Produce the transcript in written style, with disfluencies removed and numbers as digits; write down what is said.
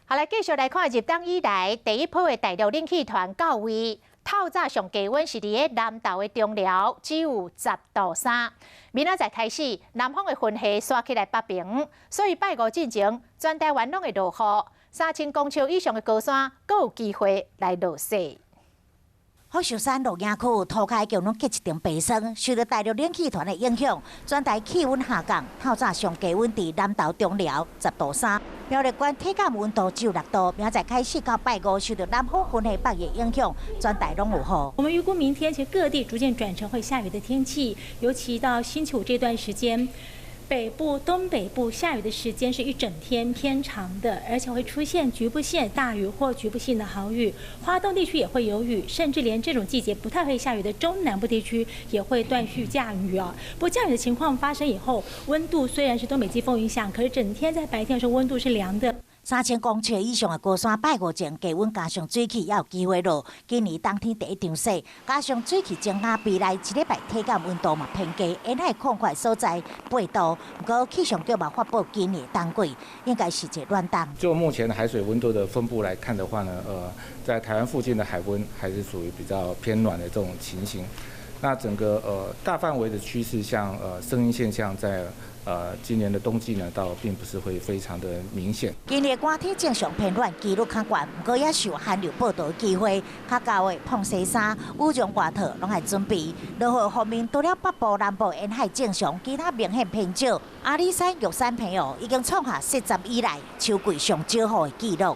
好，來繼續來看入冬以來第一波的大陸冷氣團到位，透早上低溫是佇个南投的中寮，只有10度3。明仔載開始，南方的雲系徙起來北爿，所以拜五進前，全台灣攏會落雨，3000公尺以上的高山，閣有機會來落雪。福壽山露營區塗跤腳攏結一層白霜，受著大陸冷氣團的影響，全台氣溫下降，透早上低溫佇南投中寮10度3，苗栗縣體感溫度只有6度。明仔載開始到拜五，受著南方雲系北移影響，全台攏有雨。我們預估明天其實各地逐漸轉成會下雨的天氣，尤其到星期五這段時間，北部、東北部下雨的時間是一整天偏長的，而且會出現局部性大雨或局部性的豪雨。花東地區也會有雨，甚至連這種季節不太會下雨的中南部地區也會斷續降雨啊。不過降雨的情況發生以後，溫度雖然是東北季風影響，可是整天在白天的時候溫度是涼的。3000公尺以上的高山，拜五前低溫加上水汽，也有機會落。今年冬天第一場雪，加上水汽增加，未來一禮拜體感溫度嘛偏低，沿海曠闊所在8度。毋過氣象局嘛發布今年冬季應該是一個暖冬。就目前海水溫度的分布來看的話呢，在台灣附近的海溫還是屬於比較偏暖的這種情形。那整個大範圍的趨勢，像聖嬰現象在今年的冬季呢，倒並不是會非常的明顯。今年寒天正常偏暖，幾率較懸，毋過也受寒流報道機會較高的膨西衫、羽絨外套攏愛準備。落雨方面，除了北部、南部沿海正常，其他明顯偏少。阿里山玉山朋友已經創下設站以來秋季上少雨的紀錄。